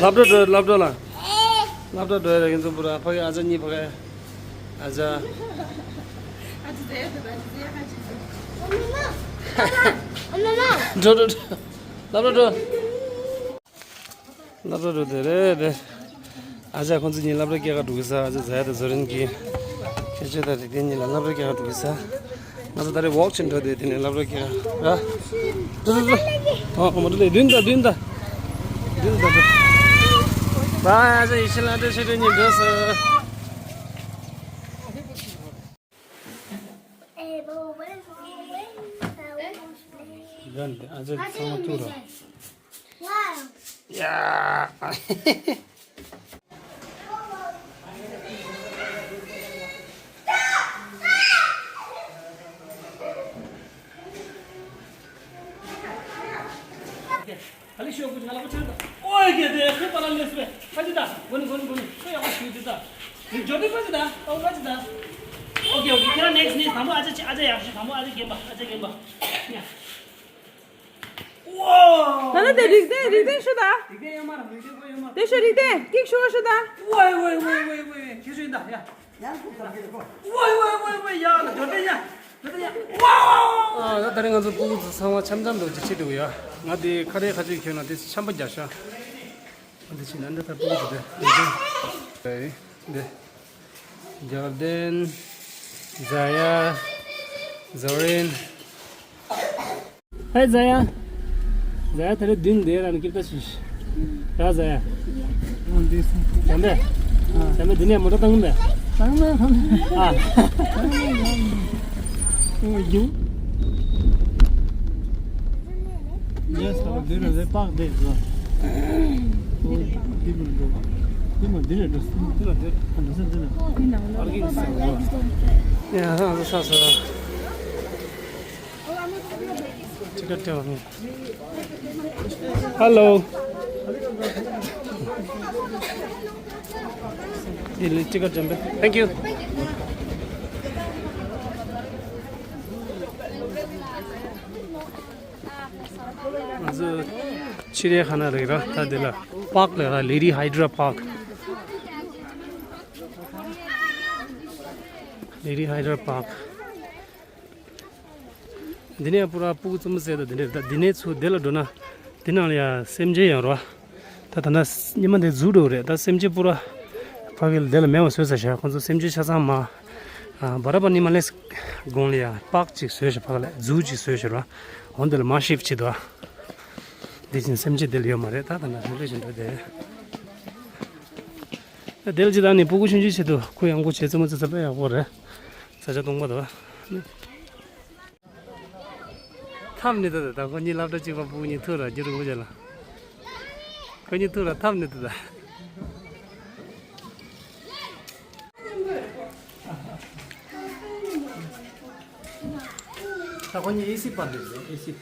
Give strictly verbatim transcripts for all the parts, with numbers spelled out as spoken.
སློབ་གྲྭ་འགྲོ། སློབ་གྲྭ་ལ། སློབ་གྲྭ་འགྲོ་ཡ་རེད། ཁྱེད་ཚོ་བུ་ར་ཕ་གི་ཨ་ཅག་གཉིས་ཕ་གི་ཨ་ཅག་འགྲོ་འགྲོ་འགྲོ། སློབ་གྲྭ་འགྲོ། སློབ་གྲྭ་འགྲོ་དེ་རེད་རེད། ཨ་ཅག་ཁོང་ཚོ་གཉིས་སློབ་གྲྭ་སྐྱེལ་ག་འགྲོ་གི་ས། ཨ་ཅག་ཛ་ཡ་དང་ཛོ་རིན་གྱིས་ཁྱེད་ཚོ་དང་རིག་ལྡན་གཉིས་ལ་སློབ་གྲྭ་སྐྱེལ་ག་འགྲོ་གི་ས། ང་ཚོ་ད་རེས་ཝོག་བྱེད་འགྲོ་དེ་དེ་ནས་སློབ་གྲྭ་སྐྱེལ་ག་ར། འགྲོ་འགྲོ་འགྲོ། ཨོ་ཨོ་མ་འགྲོ་ལེ། མདུན་ད་མདུན་ད། མདུན་ད་འགྲོ། བ་ཨ་ཅག་ཡེ་ཤེས་ལ་འགྲོ་ཆེ་འགྲོ་གཉིས་འགྲོ་སོང་། ཡ། ཨ་ལེ་ཤོག་གུ་ང་ལ་ཁོ་ཆང་ད། ཨོའི་གེ་དེ་ཁོའི་པ་ལ་ལེ་སུ་བེ་ཁ་ཅི་ད། གོ་ནི་གོ་ནི་གོ་ནི། ཁོ་ཡག་པོ་ཞུ་དུ་ད། ནི་འཇོ་དེ་ཁ་ཅི་ད། ཨོ་ཁ་ཅི་ད། ཨོ་ཀེ་ཨོ་ཀེ། ཁྱེད་རང་ནེག་སི་ནི་དང་པོ་ཨ་ཅག་ཨ་ཅག་ཡག་ཤོས། དང་པོ་ཨ་ཅག་རྒན་པ། ཨ་ཅག་རྒན་པ། ཡ། ཝའོ། ད་ལྟ་དེ་རིག་ལྡན་རིག་ལྡན་ཤོད་ད། རིག་ལྡན་ཡོད་མ་རེད། རིག་ལྡན་ཁོ་ཡོད་མ་རེད། དེ་ཤོད་རིག་ལྡན་ཀིག་ཤོད་ཤོད་ད། ཝའི་ཝའི་ཝའི་ཝའི་ཝའི། ཁྱེད་ཤོད་ད་ཡ། ཝའི་ཝའི་ཝའི་ཝའི། ཡ་ལ་འཇོ་དེ་ཡ། འཇོ་དེ་ཡ། ཝའོ། ཨ་ད་ད་རེས་ང་ཚོ་སྤུ་གུ་ཚོ་ཚང་མ་འཆམ་འཆམ་འགྲོ་གི་ཆེད་དུ་ཡ། ང་དེ་ཁ་རས་ཁ་ཆུ་གྱོན་ན་དེ་འཆམ་པ་རྒྱག་ཤག་འདི་ཕྱི་ན་འདི་ལྟར་སྤུ་གུ་དེ་འདི་འདི་འདི། ཇོར་ཌན། ཛ་ཡ། ཛོ་རིན། ཧེ་ཛ་ཡ། ཛ་ཡ་དེ་རེད་མདུན་དེ་ར་ནི་སྐྱིད་ད་ཤིས། ར་ཛ་ཡ། འོ་འདི་སུ། བྱམས་པས། བྱམས་པས་འདི་ནས་མོ་ཊ་བཏང་གི་མེད། བཏང་མེད་བཏང་མེད། ཨ། ཨོ་ཡོ། ཡེས་ད་འདི་རེད་ལས་པགས་དེ་ཟ། འོ་འདི་མི་འགྲོ། འདི་མ་འདི་རེད་འགྲོ། འདི་ལ་འདི་ཨ་འདི་ས་འདི་ལ། པར་ཀིང་ས་ཟ། ཡ་ཧ་ས་ས། ཊི་ཀེཊ་སྤྲད་པ་ནི། ཧེ་ལོ། དེ་ལས་ཊི་ཀེཊ་འཇམ་པས། Thank you. ང་ཚོ་ཕྱི་རའི་ཁ་ན་རེད་ར། ད་དེ་ལ་པག་ལ་ར། ལེ་ཌི་ཧའི་ཌྲ་པག་ལེ་ཌི་ཧའི་ཌྲ་པག་འདི་ནས་པུ་ར་སྤུ་གུ་རྩུབ་མོ་བཙལ་དང་། འདི་ནས་ད་འདི་ནས་ཚུར་འདི་ལ་འགྲོ་ན་འདི་ནང་ལ་ཡ་སེམས་ཅན་ཡོད་རེད་བ། ད་ད་ལྟ་ཉི་མ་འདི་རྫུ་འགྲོ་རེད། ད་སེམས་ཅན་པུ་ར་ཕ་གི་ལ་འདི་ལ་མེད་པ་བཟོས་ཚར་ཤག་ཁོང་ཚོ་སེམས་ཅན་ཆ་ཚང་མ། ཨ་བ་ར་པ་ནི་མ་ལེས་གོང་ལ་ཡ་པག་ཅིག་བཟོས་ཤག་ཕ་གི་ལ་རྫུ་ཅིག་བཟོས་ཤག་ར། འོ་འདི་ལ་མ་ཤིབ་བྱེད་དོ། འདི་བཞིན་སེམས་ཅན་འདི་ལ་ཡོད་མ་རེད། ད་ད་ལྟ་རི་ལེ་ཤན་འགྲོ་དེ། དེ་ལ་ཅི་ད་ནི་སྤུ་གུ་ཆུང་ཆུང་ཆེད་དུ་ཁུ་ཡང་ཁུ་བྱེད་རྩུབ་མོ་བཙལ་ས་དཔེ་ཡག་པོ་རེད། ས་ཆ་སྟོང་པ་དང་། འཐམ་ནི་ད་ད་ད་ཁོ་གཉིས་སློབ་གྲྭ་གཅིག་པ་སྤུ་གུ་གཉིས་ཐུག་ར་རྒྱུ་རུ་མོ་ཅན་ལ། ཁོ་གཉིས་ཐུག་ར་འཐམ་ནི་ད་ད། ད་ཁོ་གཉིས་ཨེ་སི་པར་འདུག་ཟེར་ཨེ་སི།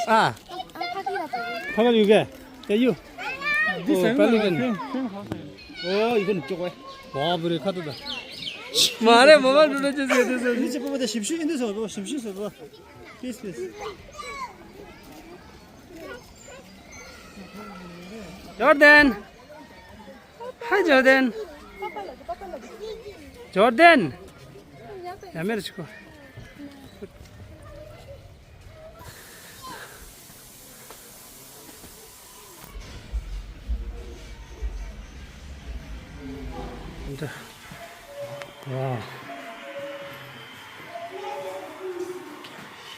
ཨ། ཕ་ག་ཡུ་གེ། ཡ་ཡུ། ཨོ་པེ་ལི་ཀན། ཨོ་ཡུ་གེ་ནི་ཅོག་པ། ཝ་བུ་རེ་ཁ་ཏུ་ད། མ་རེད་མ་མ་འགྲོ་ན་ཅི་ཟེར་དེ་ཟེར། ཨིན་ཇི་པོ་པོ་དེ་ཞིབ་ཞིབ་ཨིན་དུ་སོ་པོ་ཞིབ་ཞིབ་སོ་པོ། པིས་པིས། ཇོར་ཌན། Hi Jordan. Jordan. ཡ་མེར་ཆིག་གོ། འདྲ། ཝའོ།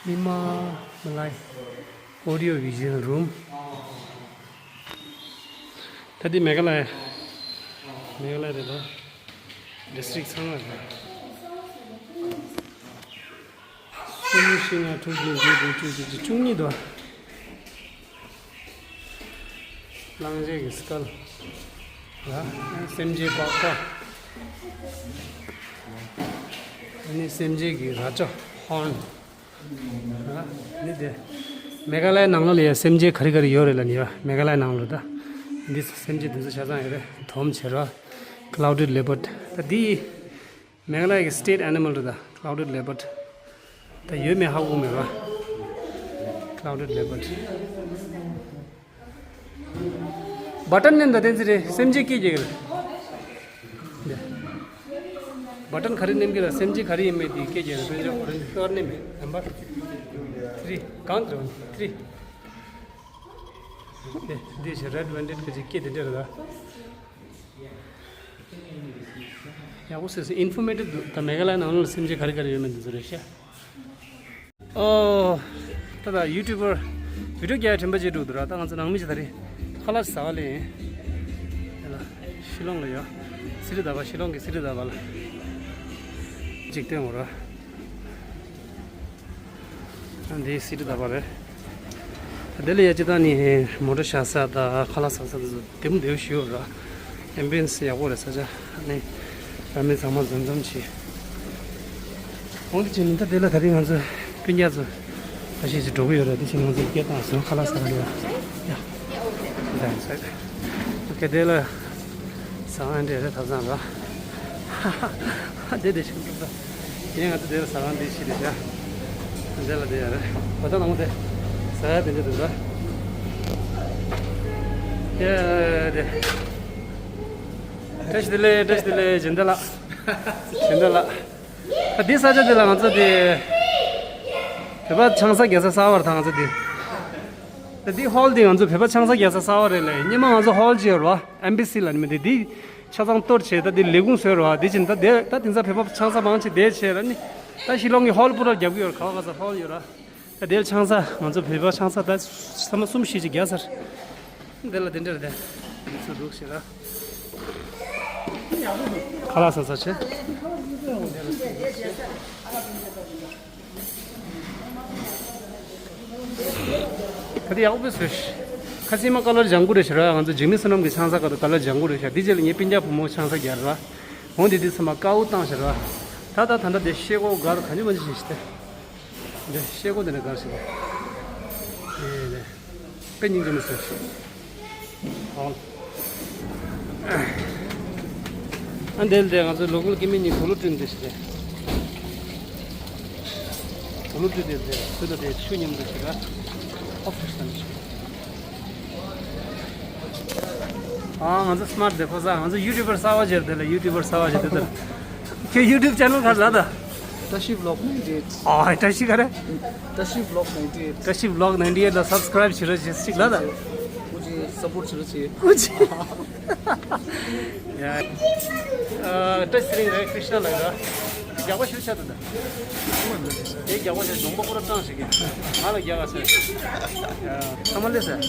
ཧི་མ་མ་ལ་ཡ། Audio Vision Room། ད་འདི་མེ་ག་ལ་ཡ། མེ་ག་ལ་ཡ་རེད་ད། ཌིས་ཊི་རིག་ཚང་མ་རེད། ཀུན་ཤེས་ལྔ་དྲུག་བདུན་བརྒྱད་དགུ་བཅུ་བཅུ་གཅིག་བཅུ་གཉིས་དོ། གླང་ཆེན་གྱི་སྐལ། ལ། སེམས་ཅན་པགས་པ། ཨ་ནི་སེམས་ཅན་གྱི་རྭ་ཅོ། ཧོརན། ཨ་ནི་དེ། མེ་ག་ལའི་ནང་ལོགས་ལ་ཡ་སེམས་ཅན་ག་རེ་ག་རེ་ཡོད་རེད་ལབ་ནི་ཡ། མེ་ག་ལའི་ནང་ལོགས་ད། འདི་སེམས་ཅན་དེ་ཚོ་ཆ་ཚང་ཡོད་རེད། དོམ་བྱེ་ར། clouded leopard། ད་འདི། མེ་ག་ལའི་གི་state animal་རེད་ད། clouded leopard། ད་ཡོད་མེད་ཧ་གོ་མེད་ར། clouded leopard། བ་ཊན་ནི་ད་བསྟན་ཚེ་རེད། སེམས་ཅན་སྐད་རྒྱག་གི་རེད། འདི། བ་ཊན་ག་རེ་ནེམ་གི་ལ་སེམས་ཅན་ག་རེ་ཡིན་མེད་དེ་སྐད་རྒྱག་རེད། དཔེ་འཇོག་རེད། ཤོར་ནི་མེད། number three། གང་དུ་three། འདི་འདི་ཞེ་red banded་ག་ཅིག་སྐད་དེ་འདྲ་རེད་ད། ཡག་པོ་ཟེར་སོང་། informative་འདུག་ད་མེ་ག་ལའི་ནང་ལ་སེམས་ཅན་ག་རེ་ག་རེ་ཡོད་མེད་འདི་ཚོ་རེད་ཤག་ཨོ། ད་ད་ཡུ་ཊུབ་པར་བི་ཌི་ཡོ་རྒྱག་ཡ་དྲན་པ་བརྗེད་འགྲོ་འདུག་ར། ད་ང་ཚོ་ནང་མི་ཞིག་ད་རེད། ཁ་ལག་ཟ་བ་ལེན། ཡ་ལ། ཤི་ལོང་ལ་ཡོད། སི་ཏི་དྷ་པ། ཤི་ལོང་གི་སི་ཏི་དྷ་པ་ལ། འཇིག་རྟེན་འོ་ར། ཨ་འདི་སི་ཏི་དྷ་པ་རེད། དེ་ལ་ཡ་ཅི་ད་ནི་མོ་ཊ་བཞག་ས་དང་ཁ་ལག་ཟ་ས་དེ་ཚོ། དེ་མོ་དེ་བོ་ཞིག་ཡོད་ར། ཨེམ་བི་ཡན་སི་ཡག་པོ་རེད། ས་ཆ་ནི་ར་མེན་ཚང་མ་འཛོམས་འཛོམས་བྱེད། འོང་དེ་བྱས་ནས་ད་དེ་ལ་ད་རིང་ང་ཚོ་སྤུན་ཀྱག་ཚོ་ཁ་ཤས་ཤིག་འགྲོ་གི་ཡོད་ར། དེ་བྱས་ནས་ང་ཚོ་སྐད་བཏང་སོང་། ཁ་ལག་ཟ་ག་ལ་ཡ། ཡ། ད་ཡིན་ས་རེད། ཨོ་ཁེ། དེ་ལ་ཟ་ཁང་འདྲ་རེད། ཐབ་ཚང་ར། ཧ་ཧ་ཧ། དེ་དེ་ཞིག་འགྲོ་ད། ཡིན། ང་ཚོ་དེར་ཟ་ཁང་འདི་ཞིག་རེད་ཤག་འདི་ལ་དེ་ཡ་རེད། བ་ད་ནང་དེ་ཟ་ཡ་དེ་འདྲ་འདུག་ད། ཡ་དེ། བཀྲ་ཤིས་བདེ་ལེགས། བཀྲ་ཤིས་བདེ་ལེགས། སྦྱིན་བདག་ལགས། སྦྱིན་བདག་ལགས། ད་འདི་ས་ཆ་འདི་ལ་ང་ཚོ་དེ། བོད་པ་ཆང་ས་རྒྱག་ས་གསར་པ་རེད་ད་ང་ཚོ་དེ། ད་འདི་ཧོལ་འདི་ང་ཚོ་བོད་པ་ཆང་ས་རྒྱག་ས་གསར་པ་རེད་ལ། སྔོན་མ་ང་ཚོ་ཧོལ་ཅིག་ཡོད་རེད་པ། ཨེམ་བི་སི་ལབ་ནི་མི་འདི་འདི་ཆ་ཚང་གཏོར་བྱས། ད་འདི་ལས་ཁུངས་བཟོས་རེད་པ། འདི་བྱས་ནས་ད་དེ་ད་དེང་སང་བོད་པ་ཆང་ས་མང་ཆེ་བསྡད་བྱས་ར་ནི། ད་ཤི་ལོང་གི་ཧོལ་པུ་ར་རྒྱབ་ཀྱི་ཡོད་རེད། ག་བ་ག་ས་ཧོལ་ཡོད་ར། ད་དེར་ཆང་ས་ང་ཚོ་བོད་པ་ཆང་ས་ད་ཚང་མ་གསུམ་བཞི་ཅིག་རྒྱག་ས་རེད། འདི་ལ་དེ་འདྲ་རེད་དེ། འདི་ཚོ་རུག་ཞེ་ར། ཁ་ལག་ཟ་ས་བྱས། ད་དེ་ཡག་པོ་བཟོས་ཤག་ཁ་སང་མ་ཀ་ལར་ལྗང་གུ་རེད་ཤག་ར། ང་ཚོ་འཇིགས་མེད་བསོད་ནམས་ཀྱི་ཆང་ས་ག་དུ་ཀ་ལར་ལྗང་གུ་རེད་ཤག་འདི་རྗེས་ལ་ངའི་སྤུན་ཀྱག་བུ་མོ་ཆང་ས་རྒྱག་ར། འོང་དེ་དུས་ཚང་མ་དཀར་པོ་བཏང་ཤག་ར། ད་ད་ད་ལྟ་དེ་ཤེལ་སྒོ་སྒར་ག་ཉུ་མ་ཅི་ཞིག་ཤི་སྟེ། འདི་ཤེལ་སྒོ་འདི་ནས་སྒར་ཞིག་རེད། དེ་དེ། དཔེ་སྙིང་རྗེ་མོ་ཟེར། ཨང་། ཨ་འདི་ལ་དེ་ང་ཚོའི་ལོ་ཀལ་སྐྱེ་དམན་གཉིས་དུག་ལོག་བསྐྲུན་དེ་ཞིག་རེད། དུག་ལོག་བསྐྲུན་དེ་དེ་སུ་ད་དེ་ཆུ་མཉམ་དུ་ཞིག་ར། ཨོ་ཕུ་སྟན་ཞིག་ཨ་ང་ཚོ་སི་མར་ཊི་དེ་ཁོ་ས། ང་ཚོ་ཡུ་ཊུབ་པར་གསར་པ་བྱེད་དེ་ལ། ཡུ་ཊུབ་པར་གསར་པ་བྱེད་དེ་ལ། ཁྱོད་ཡུ་ཊུབ་ཆེ་ནལ་ག་རེ་ལབ་ད། བཀྲ་ཤིས་བི་ལོག་ནའིན་ཊི་ཨེཊ། ཨ་བཀྲ་ཤིས་ག་རེ། བཀྲ་ཤིས་བི་ལོག་ནའིན་ཊི་ཨེཊ། བཀྲ་ཤིས་བི་ལོག་ནའིན་ཊི་ཨེཊ་ལ་སབ་སི་ཀ་རའིབ་བྱེད་རོགས་བྱེད་ཅིག་ལབ་ད། ཨུ་ཅི་སབ་པོར་ཊི་བྱེད་རོགས་བྱེད། ཨུ་ཅི། ཡ། ཨ་བཀྲ་ཤིས་ཚེ་རིང་རེད། ཀྲིཤ་ན་ལགས་ར། རྒྱགས་པ་ཞུ་ཆ་ད་ད། དེ་རྒྱགས་པ་ཞིག་གདོང་པ་ཁོ་ར་སྐྲངས་ཤིག་གི། ང་ལ་རྒྱགས་པ་ཟེར། ཡ། ཚང་མ་སླེབས་ཟེར།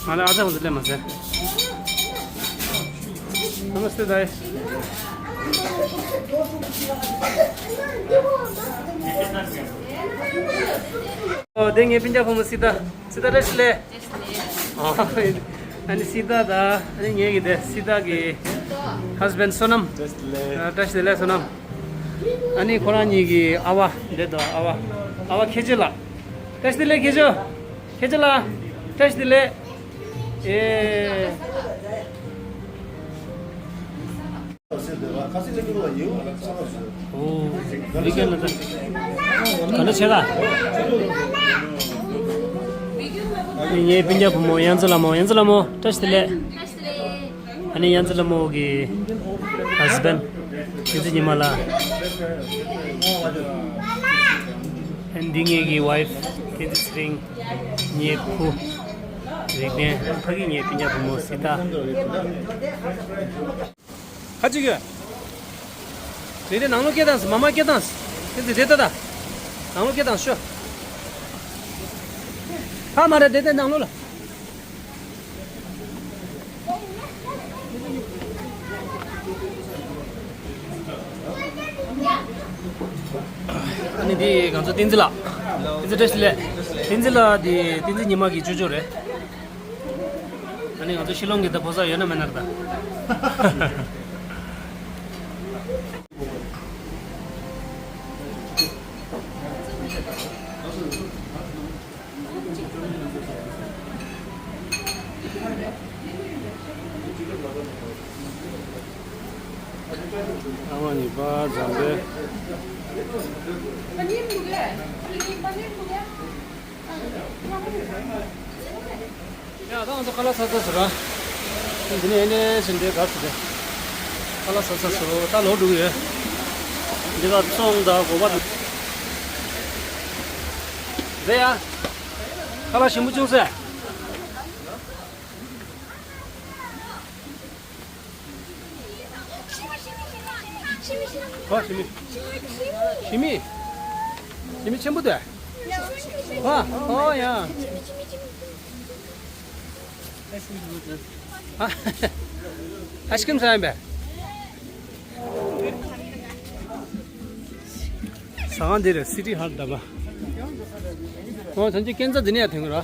ང་ལ་ཨ་ཅག་ཁོང་ཚོ་སླེབས་མ་ཟེར། ནམ་སྟེ་ད། ཨོ་དེ་ངའི་སྤུན་ཀྱག་བུ་མོ་སི་ཏཱ། སི་ཏཱ་བཀྲ་ཤིས་བདེ་ལེགས། ཨོ། ཨ་ནི་སི་ཏཱ་དང་ཨ་ནི་ངེད་ཀྱི་དེ་སི་ཏཱ་གི་ཧས་བྷེན་ཌི་བསོད་ནམས། བཀྲ་ཤིས་བདེ་ལེགས། ཨ་བཀྲ་ཤིས་བདེ་ལེགས་བསོད་ནམས། ཨ་ནི་ཁོ་རང་གཉིས་ཀྱི་ཨ་བ་འདི་དང་ཨ་བ། ཨ་བ་ཁེ་ཆེ་ལགས། བཀྲ་ཤིས་བདེ་ལེགས་ཁེ་ཆེ། ཁེ་ཆེ་ལགས། བཀྲ་ཤིས་བདེ་ལེགས། ཨེ། ཨོ། འདི་ག་ན་ད། ག་ན་ཆེ་ག་ངའི་སྤུན་ཀྱག་བུ་མོ་དབྱངས་མཚོ་ལྷ་མོ། དབྱངས་མཚོ་ལྷ་མོ་བཀྲ་ཤིས་བདེ་ལེགས། ཨ་ནི་དབྱངས་མཚོ་ལྷ་མོ་གི་ཧས་བྷེན་ཌི་བསྟན་འཛིན་ཉི་མ་ལགས། ཨ་ནི་འདི་ངེད་ཀྱི་ཝའི་ཕི་བསྟན་འཛིན་ཚེ་རིང་། ངའི་བུ་རིག་ལྡན། ཕ་གི་ངའི་སྤུན་ཀྱག་བུ་མོ་སི་ཏཱ། ཁ་ཅིག་ཡོད། རེ་རེ་ནང་ལོགས་སྐད་བཏང་། མ་མ་སྐད་བཏང་། དེ་ཚོ་རེད་ད་ད། ནང་ལོགས་སྐད་བཏང་ཤོག་ཕ་མ་རེད་དེ་དེ་ནང་ལོགས་ལ། ཨ་ནི་འདི་ང་ཚོ་བསྟན་འཛིན་ལགས། བསྟན་འཛིན་བཀྲ་ཤིས་བདེ་ལེགས། བསྟན་འཛིན་ལགས་འདི་བསྟན་འཛིན་ཉི་མ་གི་ཅོ་ཅོ་རེད། ཨ་ནི་ང་ཚོ་ཤི་ལོང་གི་ད་ཕོ་གསར་ཡོད་ན་མེད་ན་རེད་ད། ཨ་མ་གཉིས་པ་འཛམ་བུའི། ཡ་ད་ང་ཚོ་ཁ་ལག་ཟ་ཚར་སོང་ར། འདི་ནས་ཨེ་ནས་ཟིན་འདྲའི་གར་སོང་སྟེ། ཁ་ལག་ཟ་ཚར་སོང་། ད་ལོག་འགྲོ་གི་ཡོད། འདི་ག་ཚོང་དང་གོ་བ་འདུག་རེད་ཡ། ཁ་ལག་ཞིམ་པོ་བྱུང་ཟེར། ཨོ་ཞི་མི། ཞི་མི། ཞི་མི་ཆེན་པོ་དེ། ཨ་ཨོ་ཡ། ཨ་ཨའི་སི་ཀྲིམ་ཟ་ཡིན་པས། ཟ་ཁང་འདི་རེད། སི་ཊི་ཧཊ་ཟླ་བ། ཨོ་ད་ཅི་སྐས་འཛེག་འདི་ནས་ཡར་ཐོན་གི་ར།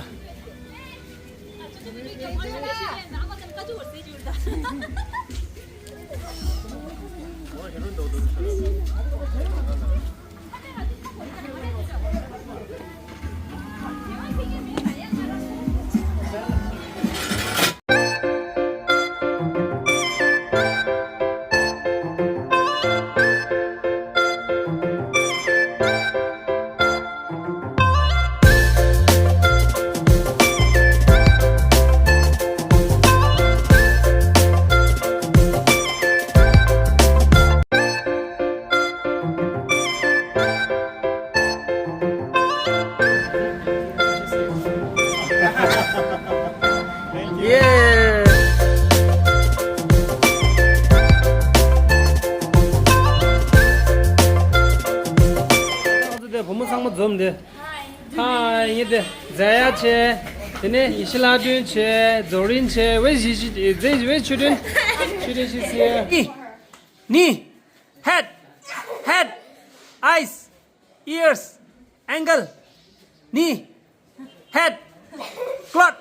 ཡེ། ང་ཚོ་དེ་བུ་མོ་ཚང་མ་འཛོམས་ཏེ། ཧའི། ཡིན་ཏེ། ཛ་ཡ་བྱས། དེ་ནས་ཡེ་ཤེས་ལྷ་སྒྲོན་བྱས། རྫོགས་རིང་བྱས། ཝེ་ཞི་ཞི། ཝེ་ཆོས་སྒྲོན། ཆོས་སྒྲོན་ཞིག་བྱས། ནི། ནི། Head, head, eyes, ears, ankle, knee, head, clot.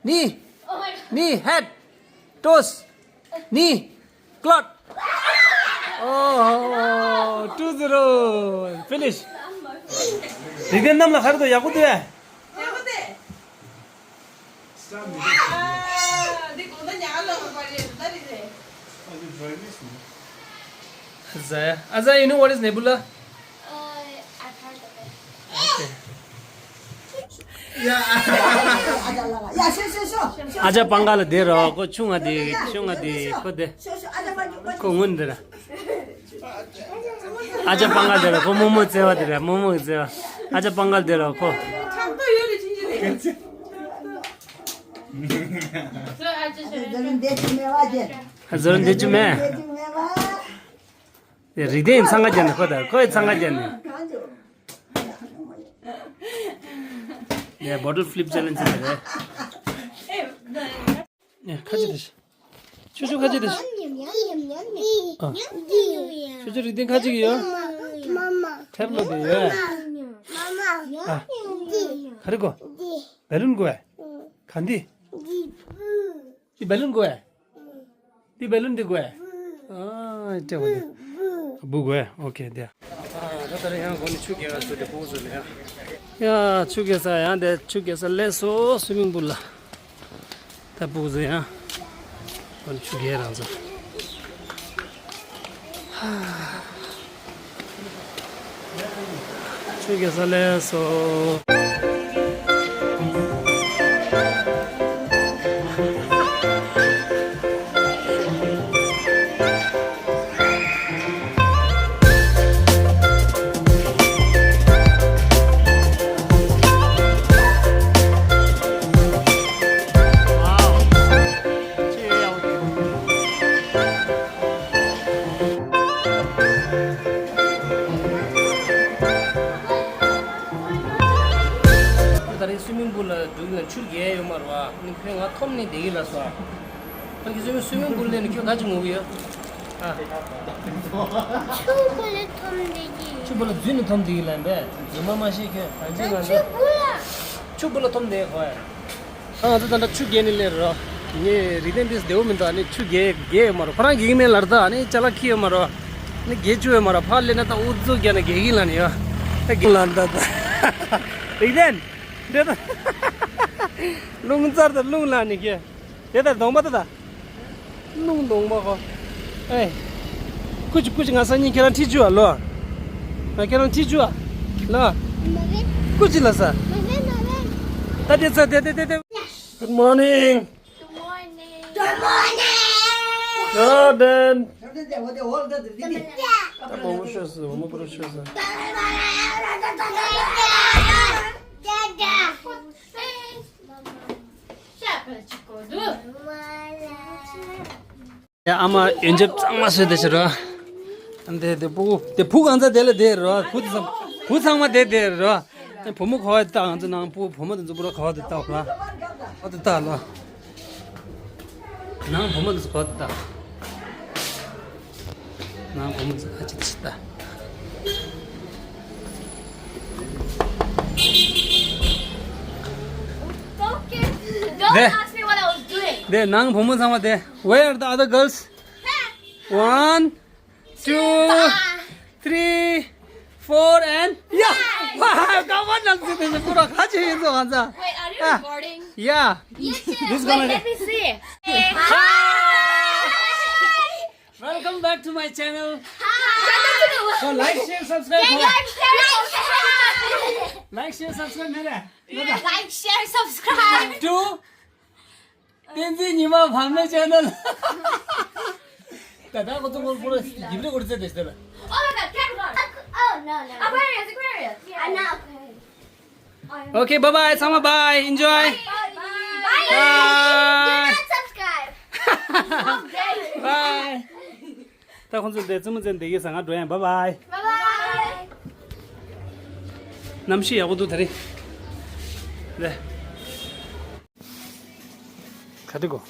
Knee, knee, head, toes, knee, clot. Oh, two zero. Finish. རིག་ལྡན་རྣམས་ལ་ཁ་རེ་དོ་ཡག་པོ་འདུག་ཨེ། ཡག་པོ་འདུག་ཨ་འདི་དགོང་དག་ཉལ་ལ་བ་རེད་ད་རེད་རེད། ཨ་ཛ། ཨ་ཛ། You know what is nebula? Uh, I've heard of it. Okay. ཨ་ཅག་སྤང་ཁ་ལ་བསྡད་རོགས། ཁོ་ཆུང་ང་དེ་ཆུང་ང་དེ་ཁོ་དེ་ཁོ་སྔོན་འདི་ར། ཨ་ཅག་སྤང་ཁ་དེ་ར། ཁོ་རྨོ་མོ་བརྩེ་བ་དེ་ར། རྨོ་མོ་གི་བརྩེ་བ། ཨ་ཅག་སྤང་ཁ་དེ་ར་ཁོ། ཨ་ཟོར་འདི་ཅུ་མེད། རིག་ལྡན་འཚང་ཁ་རྒྱག་ནས་ཁོ་དང་ཁོའི་འཚང་ཁ་རྒྱག་ནས། ཡ་bottle flip challenge ཟེར་རེད། ཡ་ཁ་ཅིག་དེ། ཆུ་ཆུ་ཁ་ཅིག་དེ། ཨ། ཆུ་ཆུ་རིག་ལྡན་ཁ་ཅིག་ཡོད། ཐེབ་ལོ་དེ་ཡོད། ཨ། ག་རེ་དགོས། བེ་ལུན་དགོས། ག་འདི། འདི་བེ་ལུན་དགོས། འདི་བེ་ལུན་འདི་དགོས། ཨ་སྤྲེའུ་འདི། སྦུག་དགོས། ཨོ་ཁེ་འདི། ཨ་ད་ལྟ་རེ་ཡང་སྒོ་ནས་ཆུ་རྐྱལ་ས་དེ་སྤུ་གུ་ཚོ་ལ་ཡ། ཡ་ཆུ་རྐྱལ་ས་ཡང་དེ་ཆུ་རྐྱལ་ས་ལས་སོ་སུའི་མིང་པུལ་ལ། ད་སྤུ་གུ་ཚོ་ཡང་། སྒོ་ནས་ཆུ་རྐྱལ་རང་ཚོ། ཧ། ཆུ་རྐྱལ་ས་ལས་སོ། ད་རེས་སུའི་མིང་པུལ་ལ་འགྲོ་གི་ན་ཆུ་རྐྱལ་ཡོད་མ་རེད་བ། ནི་ཁོས་ང་འཐོམ་ནས་བསྡད་ཀྱི་ལ་སོ། ཁྱོད་ཀྱིས་སུའི་སུའི་མིང་པུལ་ལེན་ནས་ཁྱོད་ག་ཅི་ངུ་གི་ཡོད། ཨ། ཆུ་བུ་ལ་འཐུམ་བསྡད་ཀྱི། ཆུ་བུ་ལ་འཛུལ་ནས་འཐུམ་བསྡད་ཀྱི་ལབ་པས། རྫུན་མ་མ་བཤད་ཁྱོད་གང་ཅི་ང་ཆུ་ཚོ། བུ་ལ། ཆུ་བུ་ལ་འཐུམ་བསྡད་ཁོ་ཡ། ཨ་ང་ཚོ་ད་ལྟ་ཆུ་རྒྱས་ནས་སླེབས་རོ། ངས་རིག་ལྡན་འདིས་བདེ་བོ་མི་འདུག་ཨ་ནི་ཆུ་རྒྱས་རྒྱས་ཡོད་མ་རོ། ཁོ་རང་རྒྱས་ཀྱི་མེད་ལབ་རེད་ད། ཨ་ནི་ཅ་ལག་འཁྱེར་ཡོད་མ་རོ། ཨ་ནི་རྒྱས་བཅུག་ཡོད་མ་རོ། ཕར་སླེབས་ན་ད་ཨུ་ཚུགས་རྒྱག་ནས་རྒྱས་ཀྱི་ལབ་ནས་ཡོད། ད་རྒྱས་ལབ་ད་ད། རིག་ལྡན། འདི་ད། རླུང་རྩར་ད་རླུང་ལབ་ནས་ཁྱོད། དེ་ལྟར་གདོང་པ་ལྟ་ད། རླུང་གདོང་པ་ཁོ། ཨེ། ཀུ་ཅི་ཀུ་ཅི་ང་སང་ཉིན་ཁྱེད་རང་ཁྲིད་བཅུག་ཨ་ལོ། ང་ཁྱེད་རང་ཁྲིད་བཅུག་ཨ། ལོ། ཀུ་ཅི་ལ་ས། ད་དེ་ཚ་དེ་དེ་དེ་དེ། Good morning. Good morning. Good morning. Jordan. ད་བུ་མོ་ཤོད་སོང་། བུ་མོ་པོ་ཤོད་སོང་། ཡ་ཨ་མ་ཡོན་ཆབ་གཙང་མ་བཟོས་དེ་ཕྱིར་རོ། དེ་དེ་བུ་དེ་བུ་གང་ཚ་དེ་ལ་དེ་རོ། བུ་དེ་ཚང་བུ་ཚང་མ་དེ་དེ་རོ། བུ་མོ་ཁོ་ད་ང་ཚོ་ནང་བུ་བུ་མོ་དེ་ཚོ་བུ་རོ་ཁོ་དེ་ལྟ་རོ། ཁོ་དེ་ལྟ་ལོ། ནང་བུ་མོ་དེ་ཚོ་ཁོ་དེ་ལྟ། ནང་བུ་མོ་ཚོ་ཨ་ཅེ་ཅི་ལྟ། Don't get, don't ask me what I was doing. དེ་ནང་བུ་མོ་ཚང་མ་དེ། Where are the other girls? One, two, three, four and yeah. Wow, come on, I'm sitting in the front. Wait, are you recording? Yeah. This is gonna. Wait, let me see. Hi. Welcome back to my channel. Hi. So like, share, subscribe. Like, share, subscribe. Like, share, subscribe. Like, share, subscribe. To Tenzin Nyima Phamle channel. ད་ད་ཁོ་ཚོ་ཁོ་ཁོ་ཡིབ་རེ་ཁོ་རེ་ཚེ་དེ་ལ། Oh my God, Capricorn. Oh no, no. Aquarius, Aquarius. Yeah. I'm not Aquarius. Okay, bye bye. ཚང་མ་bye. Enjoy. Bye. Bye. Bye. Do not subscribe. Bye. ད་ཁོ་ཚོ་དེ་ཙི་མོ་ཚེ་འདི་གི་ས་ང་འགྲོ་ཡང་bye bye. Bye bye. གནམ་གཤིས་ཡག་པོ་འདུག་ད་རེས། ལེ། ག་འདྲ་གོ།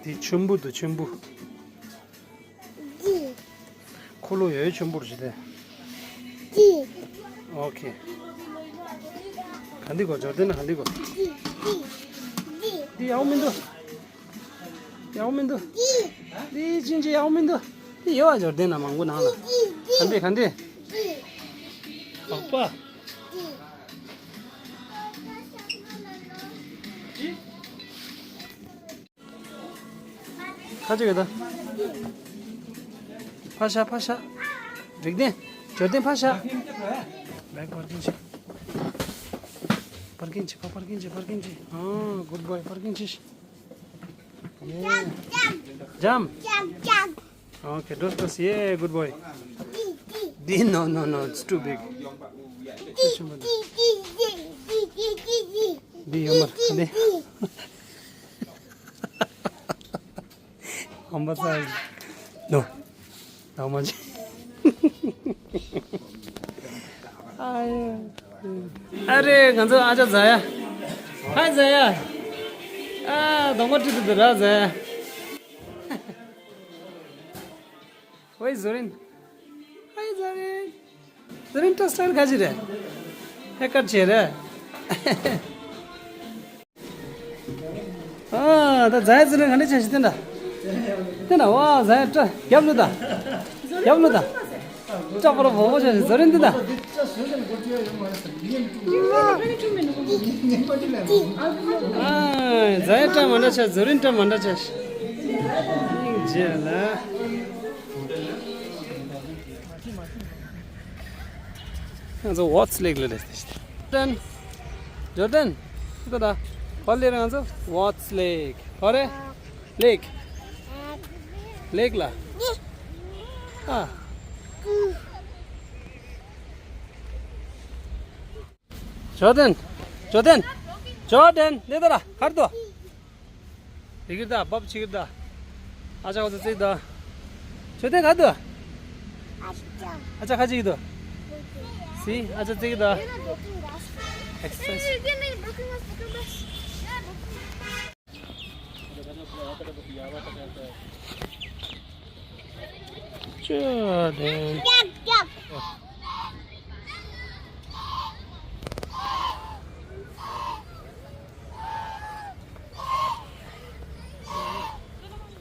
འདི་ཆེན་པོ་འདུག་ཆེན་པོ། འདི། འཁོར་ལོ་ཡོད་ཆེན་པོ་རེད་དེ། འདི། ཨོ་ཁེ། ག་འདྲ་གོ། འབྱོར་ལྡན་ན་ག་འདྲ་གོ། འདི། འདི། འདི། འདི་ཡག་པོ་མི་འདུག་ཡག་པོ་མི་འདུག་འདི་ཅིན་ཅི་ཡག་པོ་མི་འདུག་འདི་ཡོད་ཨ། འབྱོར་ལྡན་ན་མང་པོ་ནང་ལ། ག་འདྲ་ག་འདྲ། ཨ་ཕ། ཁ་ཅིག་ཡོད་ད། ཕར་ཤ་ཕར་ཤ། རིག་ལྡན། འབྱོར་ལྡན་ཕར་ཤ། བེག་པར་ཀིང་བྱེད། པར་ཀིང་བྱེད། ཕར་པར་ཀིང་བྱེད། པར་ཀིང་བྱེད། ཨ། good boy. པར་ཀིང་བྱེད། Jump, jump. Jump? Jump, jump. Okay, dos, dos. Yeah, good boy. D, D. D, no, no, no, it's too big. D, D, D, D. D ཡོད་མ་རེད། ཨམ་པ་ཚ། ནོ། ནང་མ་ཅི། ཨ་ཡ། ཨ་རེ་ང་ཚོ་ཨ་ཅག་ཛ་ཡ། ཧའི་ཛ་ཡ། ཨ་གདོང་པ་བཀྲུས་འདུག་ར་ཛ་ཡ། ཝེ་ཛོ་རིན། ཧའི་ཛོ་རིན། ཛོ་རིན་ཊ་སི་ཊའིལ་ག་ཅི་རེད། ཧེར་ཀཊ་བྱས་རེད། ཨ་ད་ཛ་ཡ་ཛོ་རིན་ག་འདྲ་བྱས་ཤིག་བསྟན་ད། བསྟན་ད། ཝ་ཛ་ཡ་ཊ་རྒྱབ་ལོ་ད། རྒྱབ་ལོ་ད། ཊ་པོ་ར་བོ་བོ་བྱས་ཤིག་ཛོ་རིན་བསྟན་ད། ཨ་ཛ་ཡ་ཊ་མ་འདྲ་ཆགས། ཛོ་རིན་ཊ་མ་འདྲ་ཆགས། སྙིང་རྗེ་ལ། ང་ཚོ་ཝོ་ཊི་སི་ལེག་ལ་སླེབས་ཏེ། ཇོར་ཌན། ཇོར་ཌན། ཁྱོད་ད་ལྟ་ག་པར་སླེབས་རེད། ང་ཚོ་ཝོ་ཊི་སི་ལེག་ག་པར་རེད། ལེག་ལེག་ལ། ཨ། ཇོར་ཌན། ཇོར་ཌན། ཇོར་ཌན། འདི་ལྟ་ར་གར་དུ། དེ་གིར་ད་བབ་ཆི་གིར་ད། ཨ་ཅག་ཁོ་ཚོ་བརྩིགས་ད། ཇོར་ཌན་ག་དུ། ཨ་ཅག་ཁ་ཅིག་གི་དུ། སི་ཨ་ཅག་བརྩིགས་ད། ཨེག་སར་སའི་ཛི། ཀྱག་ཀྱག།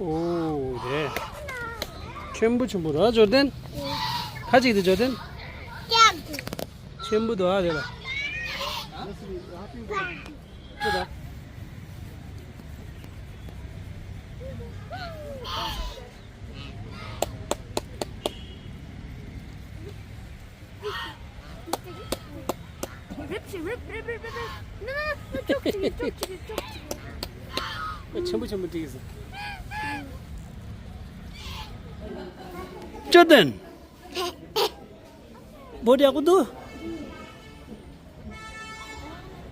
ཨོ་རེད། ཆེན་པོ་ཆེན་པོ་ར་ཇོར་ཌན། ཁ་ཅིག་དེ་ཇོར་ཌན། ཀྱག། ཆེན་པོ་འདུག་ཨ་རེད་ལ། ཅི་ད། རིབ་ཞིག་རིབ་རིབ་རིབ་རིབ་རིབ། ན་ན་ན་ཅོག་ཅིག་ཅོག་ཅིག་ཅོག་ཅིག། ཆེན་པོ་ཆེན་པོ་བྲིས་ཟིན། ཅོར་ཌན། བོད་ཡག་པོ་འདུག་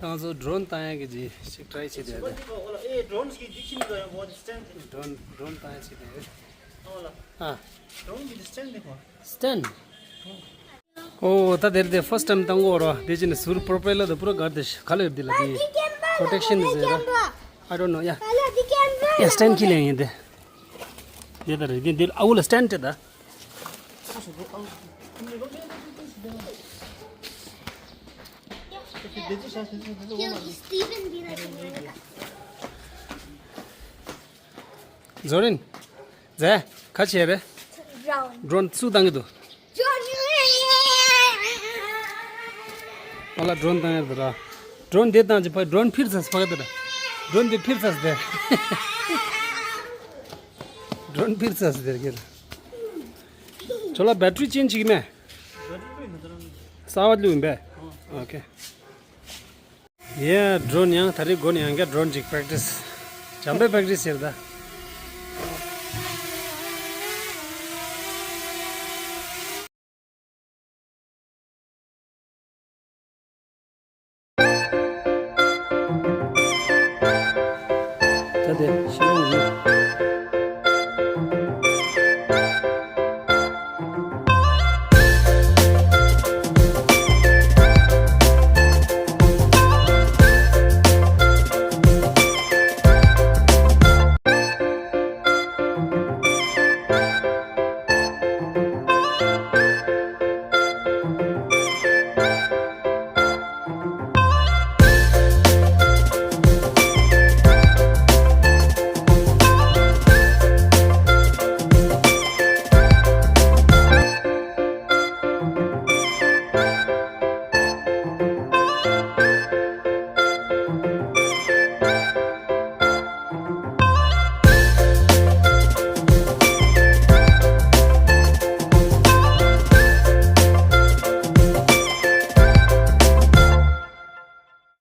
ད་ང་ཚོ་ཌོ་རོན་བཏང་ཡག་གི་ཅིག་ཊ་རའི་བྱེད་དེ། ཨེ་ཌོ་རོན་གྱི་འདི་ཁྱིམ་ལ་ཡང་བོད་སི་ཊེན་ཌི། ཌོ་རོན་ཌོ་རོན་བཏང་ཡག་བྱེད་དེ། ཨོ་ལ། ཨ། ཌོ་རོན་གྱི་འདི་སི་ཊེན་ཌི་དེ་ཁོ། སི་ཊེན་ཌི། ཨོ་ད་དེར་དེ་ཕར་སི་ཊའིམ་བཏང་གོ་རོ། དེ་ཅི་ནི་ཟུར་པོ་རོ་པེ་ལར་དེ་པུ་ར་གར་དེ་ག་ལེར་དེ་ལ་དེ་པྲོ་ཊེག་ཤན་དེ་ཟེར་ར། I don't know, yeah. Yeah, སི་ཊེན་ཌི་ཁྱི་ལེན་ཡིན་དེ། དེ་ད་རེད་དེ་དེ་ཨ་འུ་ལ་སི་ཊེན་ཌི་དེ་ད། ཛོ་རིན། ཛེ། ག་བྱས་རེད། ཌོ་རོན་སུ་བཏང་གི་འདུག་ཨ་ལ་ཌོ་རོན་བཏང་ཡོད་ར། ཌོ་རོན་འདི་བཏང་ཅི་ཕ་ཌོ་རོན་འཕིར་ཚར་ཕ་གི་དེ་ར། ཌོ་རོན་འདི་འཕིར་ཚར་དེ། ཌོ་རོན་འཕིར་ཚར་དེ་ར་གི་ར། ཁྱོད་ལ་བེ་ཊི་རི་ཅེན་ཇི་བྱེད་ཀྱི་མེད། གསར་པ་བླུགས་ཡིན་པས། ཨོ་ཁེ། ཡེ། ཌོ་རོན་ཡང་ད་རེས་དགོན་ཡང་བསྐྱར་ཌོ་རོན་ཅིག་པྲེག་ཊི་སི། བྱམས་པའི་པྲེག་ཊི་སི་ཟེར་ད། ད་དེ་ཤི་